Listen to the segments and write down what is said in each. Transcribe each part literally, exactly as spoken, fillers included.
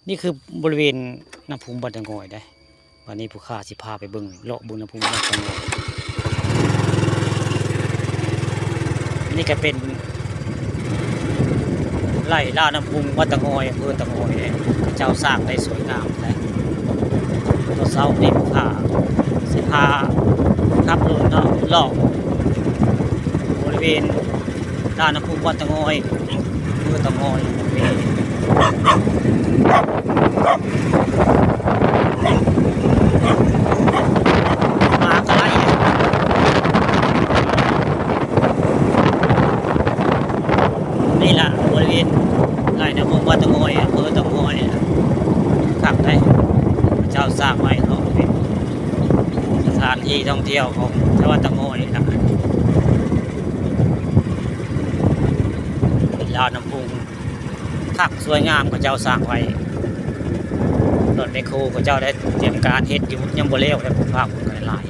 นี่คือบริเวณน้ำพุงบ้านตะงอยเด้ วันนี้ผู้ข้าสิพาไปเบิ่ง เลาะเบิ่งน้ำพุงบ้านตะงอย นี่ก็เป็นไร่ลาวน้ำพุงบ้านตะงอย อำเภอตะงอยเด้ เจ้าสร้างได้สวยงามเลย ตอนเช้านี่ผู้ข้าสิพาขับรถเนาะ เลาะบริเวณ ลาวน้ำพุงบ้านตะงอย อำเภอตะงอย มาก็ไล่ นี่ล่ะบริเวณลาวน้ำพุงบ้านตะงอย อำเภอตะงอย คักเด้ เจ้าสร้างไว้เนาะ เป็นสถานที่ท่องเที่ยวของชาวบ้านตะงอยนี่ล่ะ เป็นลาวน้ำพุง คักสวยงามเขาเจ้าสร้างไว้ รถแมคโครเขาเจ้าได้เตรียมการเฮ็ดอยู่ ยังบ่แล้ว แล้วผมพาผมกันหลาย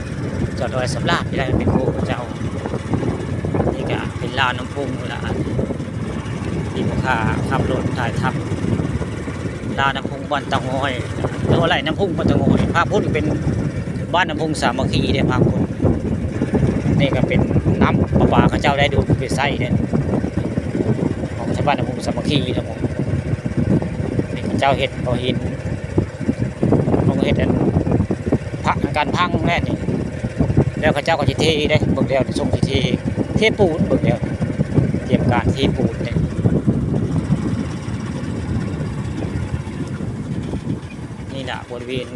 ๆ จอดไว้สำราญอยู่ได้แมคโครเขาเจ้า นี่ก็เป็นลาวน้ำพุงละ ที่ผมพาขับรถถ่ายทำ ลาวน้ำพุงบ้านตะงอย หรือว่าไร่น้ำพุงบ้านตะงอย ภาคพุ้นเป็นบ้านน้ำพุงสามัคคีเด้ ภาคพุ้น นี่ก็เป็นน้ำประปาเขาเจ้าได้ดูดไปใช้เนี่ย ของชาวบ้านน้ำพุงสามัคคีนะผม นี่เขาเจ้าเฮ็ดเอาหิน ลงเฮ็ดอัน พักการพังแน่นี่ แล้วเขาเจ้าก็สิเทเด้ เบิ่งแล้วนี่ ส่งสิเท เทปูน เบิ่งแล้ว เตรียมการเทปูนเนี่ย นี่น่ะบริเวณ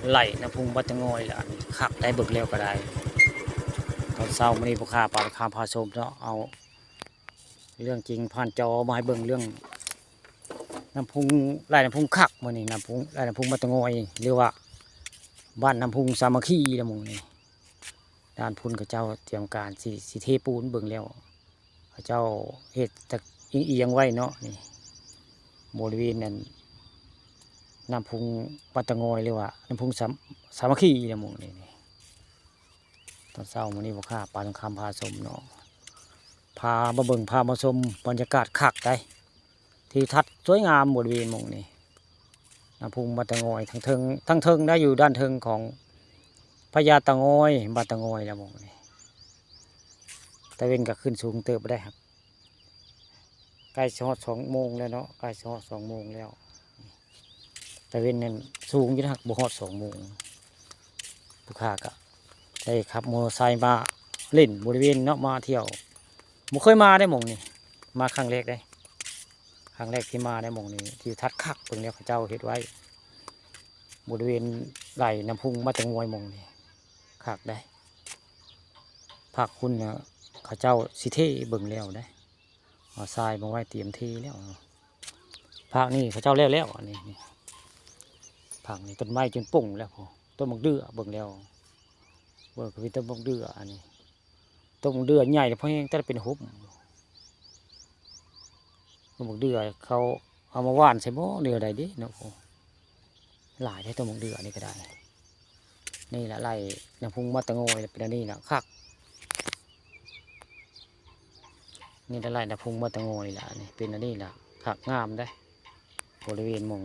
ไร่น้ำพุงบ้านตะงอยล่ะ คักได้ เบิ่งแล้วก็ได้ ตอนเช้ามื้อนี้ผู้ข้าปาดคามพาชมเนาะ เอาเรื่องจริงผ่านจอมาให้เบิ่ง เรื่องน้ำพุง ไร่น้ำพุงคักมื้อนี้ น้ำพุง ไร่น้ำพุงบ้านตะงอย หรือว่าบ้านน้ำพุงสามัคคีละหมู่นี่ ด้านพุ้นเขาเจ้าเตรียมการสิ สิเทปูน เบิ่งแล้ว เขาเจ้าเฮ็ดตะเอียงๆไว้เนาะ นี่ บริเวณนั้น น้ำพุงบ้านตะงอย หรือว่าน้ำพุงสา สามัคคีละหมู่นี่ นี่ ตอนเช้ามื้อนี้ผู้ข้าปาดคามพาชมเนาะ พามาเบิ่ง พามาชมบรรยากาศคักได้ ทิวทัศน์สวยงามบริเวณหม่องนี้ น้ำพุงบ้านตะงอย ทั้งเทิง ทั้งเทิงได้ อยู่ด้านเทิงของพญาตะงอย บ้านตะงอยละหม่องนี้ ตะเว็นก็ขึ้นสูงเติบได้ครับ ใกล้สิฮอดสองโมงแล้วเนาะ ใกล้สิฮอดสองโมงแล้ว ตะเว็นนั่นสูงอยู่นะ บ่ฮอดสองโมง ผู้ข้าก็ได้ขับมอเตอร์ไซค์มาเล่นบริเวณเนาะ มาเที่ยว บ่เคยมาได้หม่องนี้ มาครั้งแรกได้ ครั้งแรกที่มาได้หม่องนี้ ทิวทัศน์คัก เบิ่งแล้วเขาเจ้าเฮ็ดไว้ บริเวณไร่น้ำพุงบ้านตะงอยหม่องนี้ คักได้ ภาคพุ้นน่ะ เขาเจ้าสิเทเบิ่งแล้วได้ เอาทรายมาไว้เตรียมเทแล้ว ภาคนี้เขาเจ้าแล้วแล้ว อันนี้ นี่ ภาคนี้ต้นไม้จนป่งแล้ว ต้นบักเดื่อเบิ่งแล้ว เบิ่งก็มีต้นบักเดื่อ อันนี้ ต้นบักเดื่อใหญ่พอแฮง แต่เป็นหุบ ต้นบักเดื่อเขาเอามาหว่านใส่บ่ เดือใดเด้เนาะ หลายได้ต้นบักเดื่อนี่ก็ได้ นี่ล่ะไร่น้ำพุงบ้านตะงอยเป็นอันนี้ล่ะคัก นี่ล่ะไร่น้ำพุงบ้านตะงอยล่ะ นี่เป็นอันนี้ล่ะ คักงามได้ บริเวณหม่อง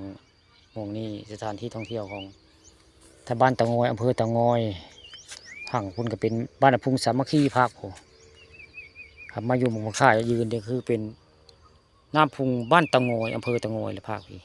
หม่องนี้สถานที่ท่องเที่ยวของทางบ้านตะงอย อำเภอตะงอย ฝั่งพุ้นก็เป็นบ้านน้ำพุงสามัคคีภาคพุ้น ครับ มาอยู่หม่องข้ายืนนี่คือเป็นน้ำพุงบ้านตะงอย อำเภอตะงอยละภาคพี่